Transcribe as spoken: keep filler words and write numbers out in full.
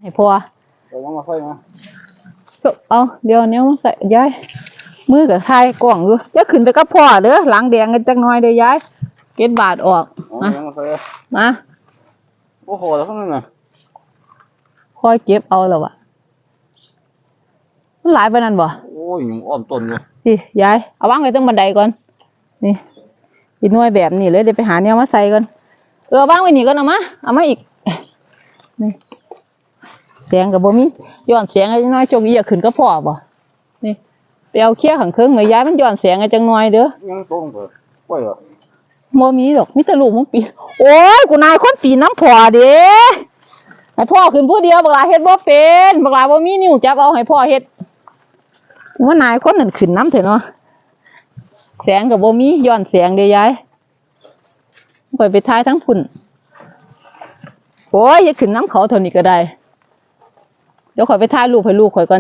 ให้พ่อ เอายังมาใส่นะ เอาเดี๋ยวเนี้ยมาใส่ยาย มือกับทายกล่องอยู่ จะขึ้นไปกับพ่อเด้อ หลังแดงกันจักหน่อยเด้อยาย เก็บบาทออก เอา มา ยังมาใส่ มา โอ้โหแล้วข้างนั้นน่ะ ค่อยเก็บเอาแล้ววะ มันหลายไปนั่นบ่ โอ้ยยุงอ้อมต้นอยู่ สิยาย เอาวางไว้ตรงบันไดก่อน นี่ อีกหน่วยแบบนี้เลย เดี๋ยวไปหาแนวมาใส่ก่อน เออ วางไว้นี่ก่อน เอามา เอามาอีก นี่ แสงกับบ่มี ย้อนแสงไอ้น้อยโชคดีอยากขึ้นกับพ่อบ่ นี่ ไปเอาเคลียร์ข้างเคิงหน่อยยาย มันย้อนแสงไอ้จังหน่อยเด้อ ยังต้นเปิดกล้วยเหรอ บ่มีดอก มีแต่ลูกมึงปีน โอ้ย กูนายคนปีนน้ำพ่อเด้ ให้พ่อขึ้นผู้เดียว บักหลาเฮ็ดบ่เป็น บักหลาบ่มีนิ้วจับเอา ให้พ่อเฮ็ด ว่านายคนนั้นขึ้นน้ำเถอะเนาะ แสงกับบ่มี ย้อนแสงเด้ยาย ข่อยไปถ่ายทั้งพุ่น โอ้ย อย่าขึ้นน้ำเขาเท่านี้ก็ได้ เดี๋ยวข่อยไปถ่ายรูปให้ลูกข่อยก่อน